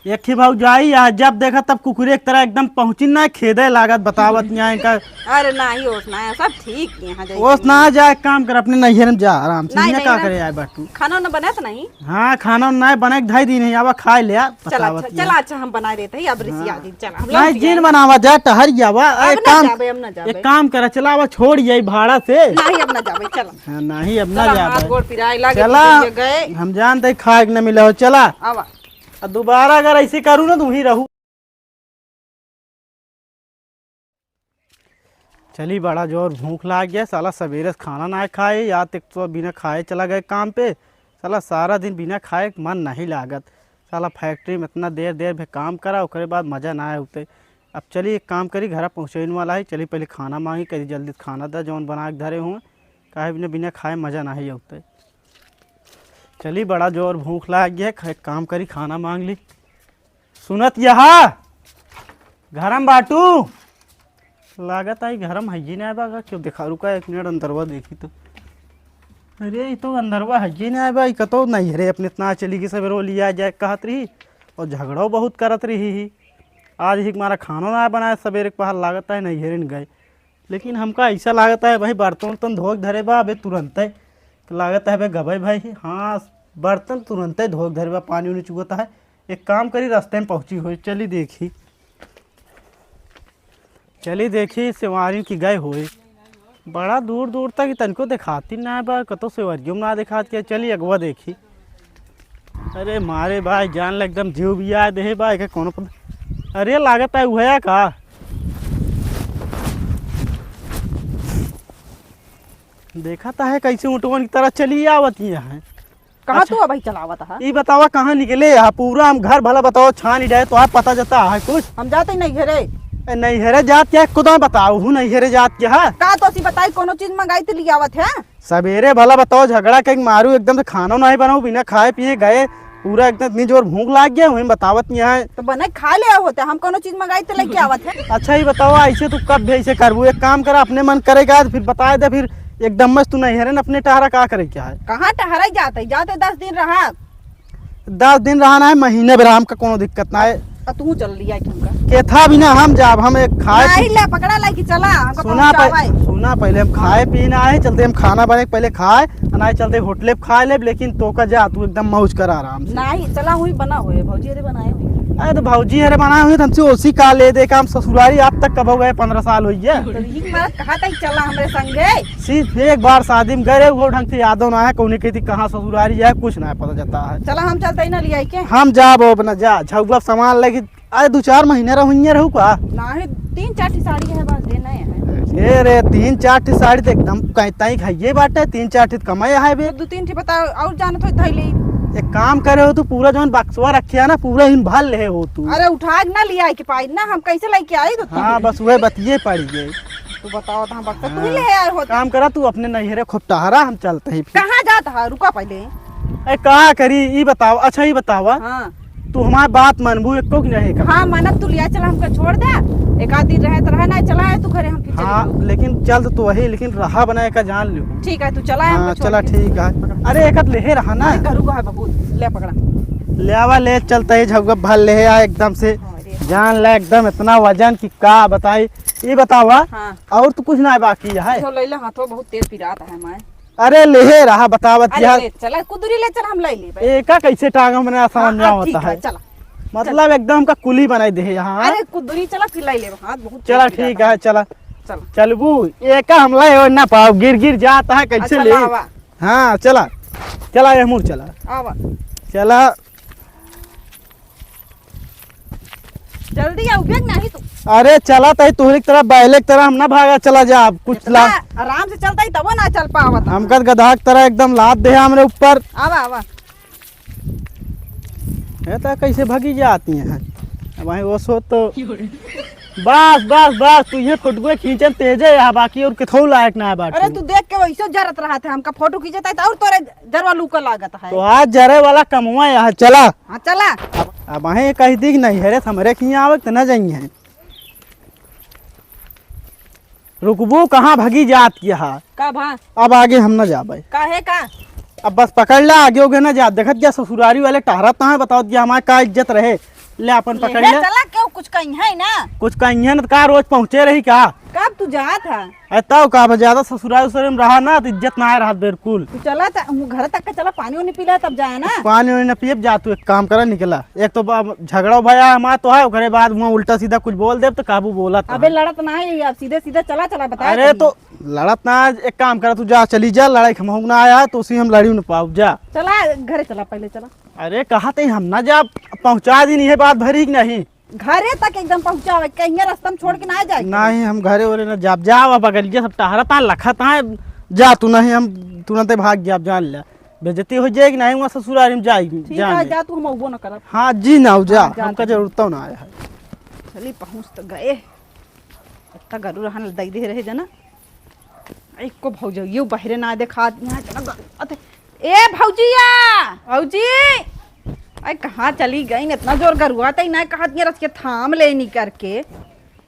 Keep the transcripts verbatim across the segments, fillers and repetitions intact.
एक ही भौजाई, आ जब देखा तब कुकुरे की तरह एकदम पहुँची ना, खेदे लागत, बतावत यहाँ इनका। अरे नाही, ओस ना, सब ठीक है, यहाँ जाइए। ओस ना जा, एक काम कर, अपने नैहर में जा आराम से। नहीं, यहाँ नहीं, का ना। करे आए बाटू? खाना वाना बना तो नहीं? हाँ, खाना वाना नहीं बना के धई दी नहीं, आवा खाए ले, आ, चला, बतावत अच्छा, यहाँ। चला, अच्छा, हम बना देते हैं, अब रिसिया हाँ। दी, चला, हम नहीं, लोग जिन बनावा जा, टहर जावा, अब एक ना काम, जाबे, अब ना जाबे। एक काम करा, चला, आवा, छोड़ यही भाड़ा से। नहीं, अब ना जाबे, चला। हाँ, नहीं, अब ना चला, जाबे। हाथ गोड़ पिराए लागे, चला, तो गए। हम जानते हैं, खाए के न मिले हो, चला। आवा। आ दोबारा अगर ऐसे करू ना, तुम ही रहू। चली, बड़ा जोर भूख लाग गया, साला सवेरे से खाना ना खाए, या तक तो बिना खाए चला गए काम पे। साला सारा दिन बिना खाए मन नहीं लागत। साला फैक्ट्री में इतना देर देर भे काम करा, ओकरे बाद मजा ना आए उते। अब चली, एक काम करी, घर पहुँचने वाला है, चली पहले खाना मांगी, कही जल्दी खाना दा, जौन बना के धरे हुए, काहे बिना, बिना खाए मजा नहीं आए उते। चली, बड़ा जोर भूख लाग गया है, एक काम करी, खाना मांग ली। सुनत यहा, घरम बाटू? लागत आई घरम हइये ना बा का, क्यों देखा, रुका एक मिनट, अंदरवा देखी तो। अरे, ई तो अंदरवा हइये ना बा, ई कतो नैहरे अपने इतना चली गई, सवेरे लिया जाए कहत रही, और झगड़ो बहुत करत रही ही। आज ही हमारा खानो ना बनाए सवेरे के पहर, लागत है नैहरे न गए। लेकिन हमका ऐसा लागत है भाई, बर्तन उर्तन धो के धरे बा अबे तुरंते, तो लागत है अबे गबे भाई। हाँ, बर्तन तुरंते धो के धरे बा, पानी उनी चुकता है। एक काम करी, रास्ते में पहुँची होई, चली देखी, चली देखी सेवारी की गए होई। बड़ा दूर दूर तक तनिको देखाती ना बा, कतो सेवरियो में ना देखात के। चली अगवा देखी। अरे मारे भाई, जान ले एकदम जीव भी आए देहे भाई के कोनो पता। अरे लागत है उहया का? देखत है कैसे ऊँटवन की तरह चली आवत ही है। कहाँ अच्छा। तू अबही चलावत है? ई बतावा कहाँ निकले है? पूरा हम घर भला बताओ छानी डाए तो आप पता जाता है कुछ? हम जाते ही नैहरे। ए, नैहरे जात क्या है? खुदा बताओ, हूँ नैहरे जात क्या है? का तो सी बताई, कोनो चीज मंगाई तो लियावत है? सवेरे भला बताओ, झगड़ा के मारू, एकदम से खानो नहीं बनाऊ, बिना खाए पिए गए, पूरा एकदम इतनी जोर भूख लाग गया, वहीं बतावत नहीं है। तो बने खा ले होते, हम कोनो चीज मंगाई तो लेके आवत है। अच्छा ही बताओ, ऐसे तू कब भी ऐसे करबू? एक काम कर, अपने मन करेगा तो फिर बताए दे, फिर एकदम मस्त तू नहीं है रे, अपने टहरा का करे क्या है? कहाँ टहरा जाते, जाते दस दिन रहा। दस दिन रहा ना है, महीने भर हमका कोनो दिक्कत ना है। आ तू चल लिया कि हमका? केथा भी ना हम जाब, हम एक खाए नहीं पी- ले, पकड़ा लाई कि चला, हमका सुना पहुंचावा पह-, है। सुना पहले, हम खाए पीना है, चलते हम खाना बने के पहले खाए, ना चलते होटले पे खा लेब, लेकिन तो का जा, तू एकदम मौज कर आराम से। नहीं, चला हुई बना हुए, भौजी हरे बनाए हुए। अरे तो भौजी हरे बनाए हुए, तो हमसे ओसी का ले दे काम, ससुरारी आप तक कब हो गए, पन्द्रह साल हुई है। तो ये मारा कहा था चला हमरे संगे। सिर्फ एक बार शादी में गए, वो ढंग से यादव ना है, कौन कहती कहाँ ससुरारी है, कुछ ना पता चलता है। चला हम चलते ही ना लिया के। हम जाब अब ना, जा, झउआ सामान लेके। अरे दो चार महीने रहू, हियाँ रहू का? नाही, तीन चार ठी साड़ी है बस, देना है। ए रे, तीन चार ठी साड़ी तो एकदम कहीं तई खाइए बाटे, तीन चार ठी तो कमाए है बे। दो तीन ठी बताओ, और जानत हो धई ले। एक काम करे हो तू, पूरा जौन बक्सवा रखे है ना, पूरा इन भर ले हो तू। अरे उठा के ना लिया के पाई ना, हम कैसे लेके आई तो हाँ, बस वह बतिये पड़ गए। तू बताओ तो हम बक्सा तू ही हाँ। ले आए होते। काम करा तू अपने नैहरे खूब टहरा, हम चलते ही फिर। कहाँ जात है? रुका पहले। ए, का करी, ई बताओ, अच्छा, ई बतावा। हाँ। तू हमार बात मानबू एको कि नहीं का? हाँ, मानब, तू लिया चला, हमका छोड़ दे। एक आध दिन रहे तो रहे, नहीं चला है तू घरे, हम फिर चले हाँ, जाऊँ। लेकिन चल तो वही, लेकिन रहा बनाए का जान लियो। ठीक है, तू चला है, हाँ, हमका छोड़ चला, के। ठीक है। अरे, एक आध लेहे रहा ना। अरे, करू का है बहुत, ले पकड़ा। ले आवा, ले चलते ही झगुआ भर ले आ एकदम से। हाँ, रे। जान ले एकदम इतना वजन कि का बताई। ई बतावा, हाँ। और तो कुछ ना बाकी है? इहो लैला, हाथो बहुत तेज पिरात है माय। अरे लेहे रहा, बतावत अरे यार। ले, चला, कुदरी ले चल, हम ले लेबे। एका कैसे टांगा में ना समझ हाँ, में हाँ, आवत ठीक है, है। चला। मतलब एकदम का कुली बनाई दे यहाँ। अरे कुदरी चला, फिर ले लेबे, हाथ बहुत चला, तेज पिरात ठीक है। है, चला। चला। चलबू, एका हम ले हो ना पाओ, गिर गिर जात है, कैसे अच्छा, ले? लावा। हाँ, चला। चला, ये मुड़ चला। आवा। चला। जल्दी आओ, बेग नाही तू। अरे चला तई, तोहरे की तरह, बैले की तरह हम ना भागा, चला जा, अब कुछ इतना ला। आराम से चलता ही तबो ना चल पावत। हमका गधा की तरह एकदम लाद दे हमरे ऊपर। आवा, आवा। ये तो कैसे भगी जाती हैं। अब वहीं वो सो तो बस, बस, बस, तू ये फोटो खींचन तेजे है, बाकी और किथो लायक ना है बाटू। अरे तू देख के वैसे जरत रहा था, हमका फोटो खींचता है तो और तोरे जरवा लूका लागत है। तो आज जरे वाला कमवा यहाँ चला। हाँ, चला। अब, अब अहें कही दी कि नैहरे से हमरे खियाँ आवे त न जाइए। रुकबू कहाँ, भगी जात की हा। का भा? अब आगे हम न जाबे। काहे का? अब बस पकड़ ला, आगे होगे न जा। देखत क्या ससुरारी वाले टहरत ना है, बताओ क्या हमारे का इज्जत रहे। ले, अपन पकड़ ले। चला, केहू कुछ कहिहैं ना। कुछ कहिहैं ना, तो का रोज पहुँचे रही का? कब तू जात है? अरे, तब का, अब ज्यादा ससुराल उसुराल में रहा ना, तो इज्जत ना आए रहत बिल्कुल। तू चला, त-, घर तक के चला, पानी उनी पी ला, तब जाए ना। पानी उनी ना पियब, जा तू एक काम करा, निकला। एक तो बा-, झगड़ा भया हमार तो है, ओकरे बाद हुआँ उल्टा सीधा कुछ बोल देब, तो काबू बोला था। अबे, लड़त ना है, अब सीधे सीधे चला, चला, बता अरे, तनी। तो लड़त ना, एक काम करा, तू जा, चली जा, लड़ाई हम ना आया, तो उसी हम लड़ी न पाउब, जा। चला, घरे चला, पहले चला। अरे, कहा थे हम ना जा, पहुँचा दी नहीं है, बात भरी कि नहीं? घरे तक एकदम पहुँचावे, कहीं रास्ता में छोड़ के ना जाए। नहीं, हम घरे ओरे ना जाब, जाब, अब अगलिया सब टहरत हैं, लखत हैं, जा तू, नहीं हम तुरंते भाग जाब, जान ले। बेइज्जती हो जाएगी, नहीं हुआ ससुराल में जाएगी, ठीक जान है, ले। जा तू, हम अउबो ना करब। हाँ जी, ना जा, हाँ, जा हमका तू। जरूरत ना आया है। चली, पहुँच तो गए। इतना गरु रहन दई दे रहे जना। एको भौजइयो बहरे ना देखात, यहाँ इतना गरु, अते, ए भौजिया, भौजी, आई कहाँ चली गई? इतना जोर गरुआ तई ना कहत, ये रच के थाम लेनी करके।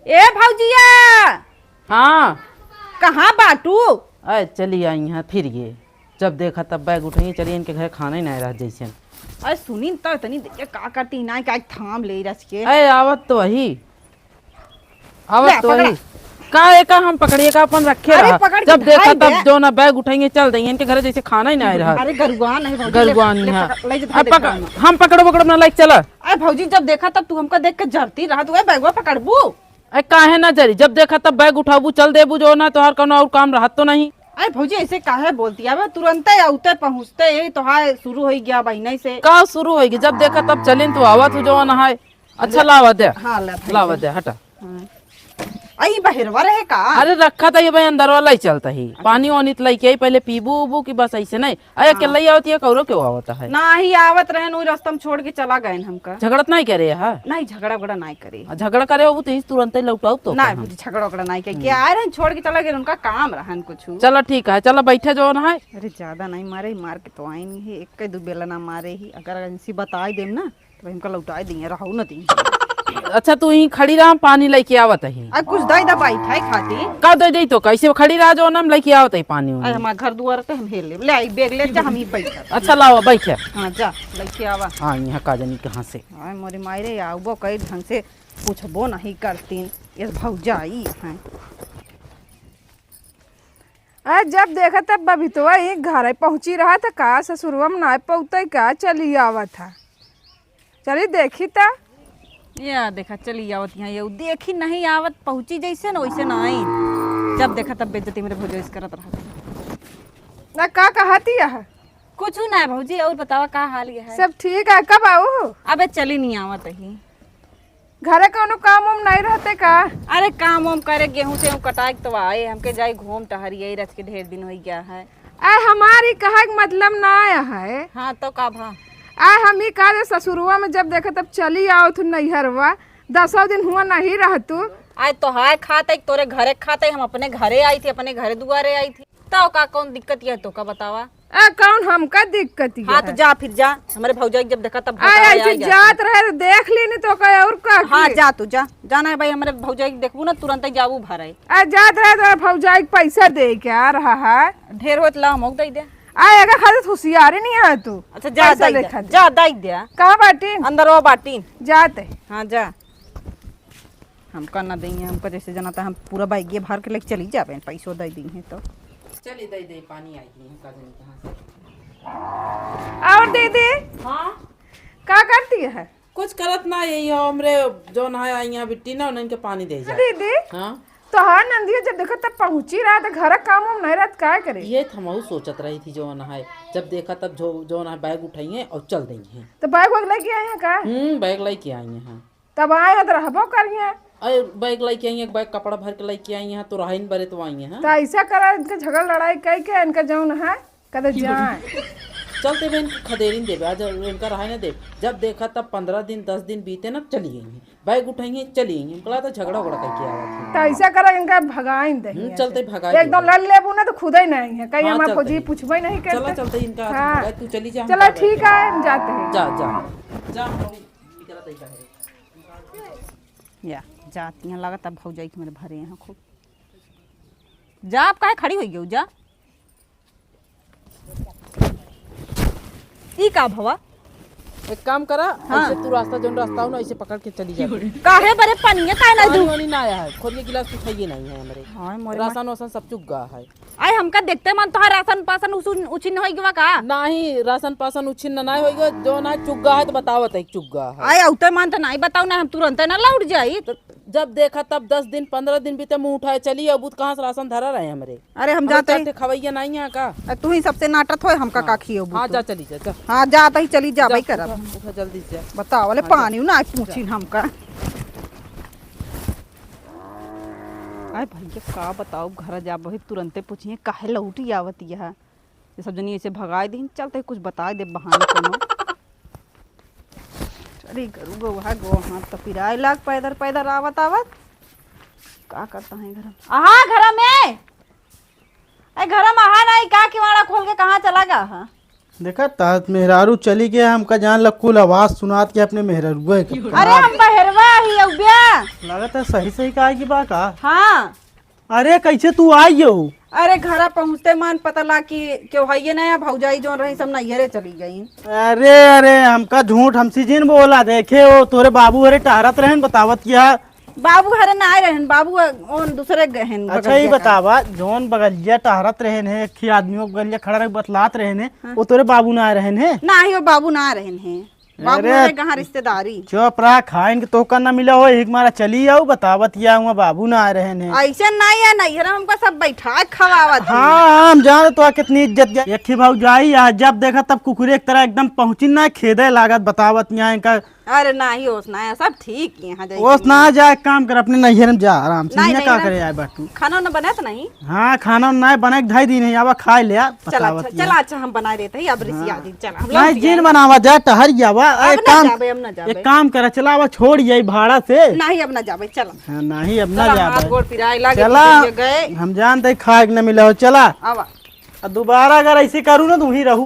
ए भौजिया, हाँ। कहाँ बाटू? अरे चली आई हैं फिर ये, जब देखा तब बैग उठाइए, चलिए इनके घर खाना ही नहीं रह जैसे। अरे सुनी न, तो इतनी देर का करती ना, का थाम ले रच के। अरे आवत तो वही, आवत ले, तो वही। पकड़ा। का एका हम पकड़िए का अपन रखे अरे रहा। पकड़ के जब देखा धर दे। तब जो ना बैग उठाइए चल देंगे, इनके घर जैसे खाना ही नहीं रहा। अरे गरुआ नहीं भौजी, ले, गरुआ नहीं ले है। पकड़, ले जा, अब धर दे पकड़, खाना। हम पकड़ो पकड़ो ना लाइक चला। अरे भौजी जब देखा तब तू हमका देख के जरती रहा, तू ए बैगवा पकड़बू? अरे काहे ना जरी, जब देखा तब बैग उठाबू चल देबू, जो ना तोहार कौनो और काम रहत तो नहीं। अरे भौजी ऐसे काहे बोलती है? अब तुरंते आउते पहुँचते यही तोहार शुरू हो गया बहिने से। का शुरू होइगी? जब देखा तब चलिन तू आवत हो जवन है। अच्छा, ले। लावा दे। हाँ, ले, भाई, लावा ले। दे, हटा। हाँ। आई बहेरवा रहे का? अरे, रखा था ये भाई, अंदर वाला ही चलता ही। अच्छा। पानी वानी तो लेके आई, पहले पीबू उबू की बस ऐसे नहीं। अरे, हाँ। अकेला ही आवत है, कौरो क्यों आवत है? ना ही आवत रहन, वही रास्ता में छोड़ के चला गए हमका। झगड़त नहीं करे, हाँ? नहीं, झगड़ा उगड़ा नहीं करे। आ, झगड़ा करे हो तो ही तुरंत ही लौटाओ तो ना, कहम। झगड़ा उगड़ा नहीं करे। हम्म। के आए रहन, छोड़ के चला गए, उनका काम रहन कुछ। चला, ठीक है, चला, बैठे जो ना है। अरे, ज्यादा नहीं मारे, मार के तो आई नहीं है, एक दो बेला ना मारे ही, अगर इनसे बताई देम ना, तो हमका लौटाई दिए, रहू न दी। अच्छा, तू यहीं खड़ी रह, हम पानी लेके आवत ही। आ, कुछ दई दा बैठे खातिर। का दे दे तो, कैसे खड़ी रह, जो ना हम लेके आवत ही पानी उनी। अरे, हमार घर दुआर ते हम हेल लेब। ले आई, बैग ले जा, हम ही बैठ। अच्छा, लावा, बैठ। हाँ, जा, लेके आवा। हाँ, यहाँ का जानी कहाँ से। हाँ, मोरी माई रे, आउबो कई ढंग से पूछबो नहीं करतीन। ये भौजाई हैं। आ, जब देखा तब बबितवा ही घरे पहुँची रहा था का, ससुरवा में ना पहुँचते का, चली आवत है। चली देखी त। या देखा, चली आवत यहाँ, ये देखी नहीं आवत, पहुँची जैसे न वैसे ना आई। जब देखा तब बेइज्जती मेरे भौजाई से करत रहा। ना का कहती है? कुछ ना है भौजी, और बतावा का हाल ये है? सब ठीक है, कब आऊ? अबे चली नहीं आवत ही। घरे कौनो काम वाम नहीं रहते का? अरे काम वाम करे, गेहूं से कटाए के तो आए, हमके जाई घूम टहरी, यही रच के ढेर दिन हो गया है। आ, हमारी कहे के मतलब ना आया है। हाँ, तो का भा? आ, हम ही कहा जे ससुरुआ में जब देखे तब चली आओ तू नैहरवा, दसों दिन हुआ नहीं रह तू। आए तो हाय खाते, तोरे घरे खाते, हम अपने घरे आई थी, अपने घरे दुआरे आई थी। तो का कौन दिक्कत ये तो का बतावा? आ, कौन हमका दिक्कत ये हाँ, तो है? जा फिर जा, हमारे भौजाई जब देखा तब आ, भौजाई ऐसे आई जाती। जात रहे तो देख लेने तो का और का हाँ, की? जा तू जा, जाना है भाई, हमारे भौजाई के देखबू ना, तुरंत ही जाबू भरे। आ, जात रहे तो भौजाई के पैसा दे के आ रहा है। ढेर होत ला, हम दे दे। आ, एकर खातिर होशियारी नहीं है तू। अच्छा, जा, पैसा दे दे, लेखा दे। जा, दे दे। कहाँ बाटी? अंदर वो बाटी। जाते। हाँ, जा। हमका ना देइहैं, हमका जैसे जाना था हम पूरा बैगे भर के लेके चली जाबे, पैसो दे देइहैं तो। चली दे दे, पानी आई गई है, का जानी कहाँ से। और दीदी? हाँ? का करती है? कुछ करत ना, यही हो हमरे जौन है आई यहाँ बिट्टी ना, उन्हन के पानी दे जा। दीदी? हाँ? तोहार नंदिया जब देखत तब पहुँची रहा तो घर काम वाम नहीं रहत, का करे? ये तो हमहू सोचत रही थी जौन है, जब देखा तब जो, जौन है बैग उठाइए और चल देइहैं। तो बैग वैग लेके आई हैं का? हम्म, बैग लेके आई हैं। तब आए हैं तो रहबो करिए। अरे बैग लेके आई, एक बैग कपड़ा भर के लेके आई हैं, तो रहाइन बरे तो आई हैं। तो ऐसा करा, इनका झगड़ लड़ाई कई के इनका जौन है, कदे जाए। चलते बहन की खदेरिन देबे, आज इनका रहाई ना देब। जब देखा तब पन्द्रह दिन, दस दिन बीते ना, चली गई हैं। बैग उठाई हैं, चली गई हैं। हमको लगा था झगड़ा उगड़ा करके आवा था। तो ऐसा करा, इनका भगाइन दे हम्म, हैं चलते ऐसे। भगाई एकदम देबे। लड़ लेबू ना तो खुदे नहीं है, कहीं हाँ, हमार चलते फौजी हैं। पूछबे नहीं करते। चला, चलते हैं, इनका हाथ हाँ। भगाई, तू चली जा, हम चला, जा ठीक बैठे हैं। है, हम जाते हैं। जा, जा। जा, हम लोग निकलत हैं बाहर। या, जाती हैं, लागत अब भौजाई के मेरे भरे हैं खूब। जा, आप काहे खड़ी होई गयो, जा। ई का भवा? एक काम करा, हाँ। ऐसे तू रास्ता, जौन रास्ता हो ना, ऐसे पकड़ के चली जा। काहे बरे पनिया काहे ना पानी दू? वानी ना आया है, खोरिया गिलास कुछ है ये नहीं है हमरे। हाँ, मोरे राशन वासन सब चुक गया है। आए हमका देखते मन तोहार राशन पासन उछिन, उछिन होई गवा का? नहीं, राशन पासन उछिन ना, नहीं होई गवा, जो ना चुक गया है तो बतावत है चुक गया है। आए औते मन तो नहीं बताओ ना, हम तुरंत ना लौट जाई। तो जब देखा तब दस दिन, पन्द्रह दिन बीते, मुँह उठाए चली, अब कहाँ से राशन धरा रहे हमरे? अरे हम हमरे जाते चार ही ठे खवैया नहीं है का? अ, तू ही सबसे नाटत होए, हमका हाँ। का खियो हाँ, बूतू। जा चली जा, जा। हाँ, जात ही चली जा, जा, भाई करब। उठा, उठा जल्दी से जा। बताओ, वाले हाँ, जा। पानी ना पूछिन जा। हमका। आए भैया, का बताओ, घर जाबो ही तुरंते पूछिए, काहे लौटी आवत यह? ये सब जनी ऐसे भगाए दीन, चलते कुछ बताए दे बहाने कोनो। अरे गरु गो, वह गो, हाथ तो पिराए लाग, पैदल, पैदल आवत, आवत। का करता है घर में? आहा, घर में! ए, घर में आहा नहीं, का किवाड़ा खोल के कहाँ चला गया हा? देखा, तात मेहरारू चली गया, हमका जान लग कुल आवाज सुनात के अपने मेहरारुआ के। अरे, हम बहेरवा ही अउबिया। लगत है सही, सही कहा की बा का? हाँ। अरे, कैसे तू आई हो? अरे, घरा पहुँचते मान पता ला कि केहू हइये ना, भौजाई जौन रही, सब नैहरे चली गई। अरे, अरे, हमका झूठ हमसे जिन बोला, देखे हो, तोरे बाबू हरे टहरत रहन, बतावत किया। बाबू हरे ना आए रहन, बाबू ओन दूसरे गए हैं, अच्छा, बगलिया ये का। बतावा, जौन बगलिया टहरत रहन है, एक ही आदमी वो बगलिया खड़ा रहे, बतलात रहन है, हाँ। वो तोरे बाबू ना आए रहन है? ना ही, वो बाबू ना आए रहन है। बाबू अरे, हरे कहाँ रिश्तेदारी? चुप रहा, खाइन के तोहका ना मिला हो, एक मारा चली आओ, बतावत या हुआ बाबू ना आए रहन है। ऐसे नहीं है, नैहरा हमका सब बैठा खवावत है। हाँ, हाँ, हम जान तो कितनी इज्जत जा। एक ही भौजाई, आ जब देखा तब कुकुरे एक तरह एकदम पहुँची ना, खेदे लागत, बतावत यहाँ इनका। अरे नाही, ओस ना, सब ठीक ही यहाँ जाए ओस के। ना जा, एक काम कर, अपने नैहर में जा आराम से, नहीं, यहाँ का नैहर करे आए बाटू? खाना ना बना तो नहीं? हाँ, खाना ना बना के ढाई दिन है, आवा खाए ले, आ, चला, बतावत अच्छा, या। चला, अच्छा, हम बना देते हैं, अब रिसिया हाँ। दी, चला, हम नहीं, लौट जिन जाए। बनावा जा, टहर जावा, अब एक ना काम, जाबे, अब ना जाबे। एक काम करा, चला, आवा, छोड़ ये भाड़ा से। नहीं, अब ना जाबे, चला। हाँ, नहीं, अब ना चला, जाबे। हाथ गोड़ पिराए लागे, चला, तू तो ये गए। हम जानते खाए के ना मिला हो, चला। आवा। आ दोबारा अगर ऐसे करू ना, तो वहीं रहू।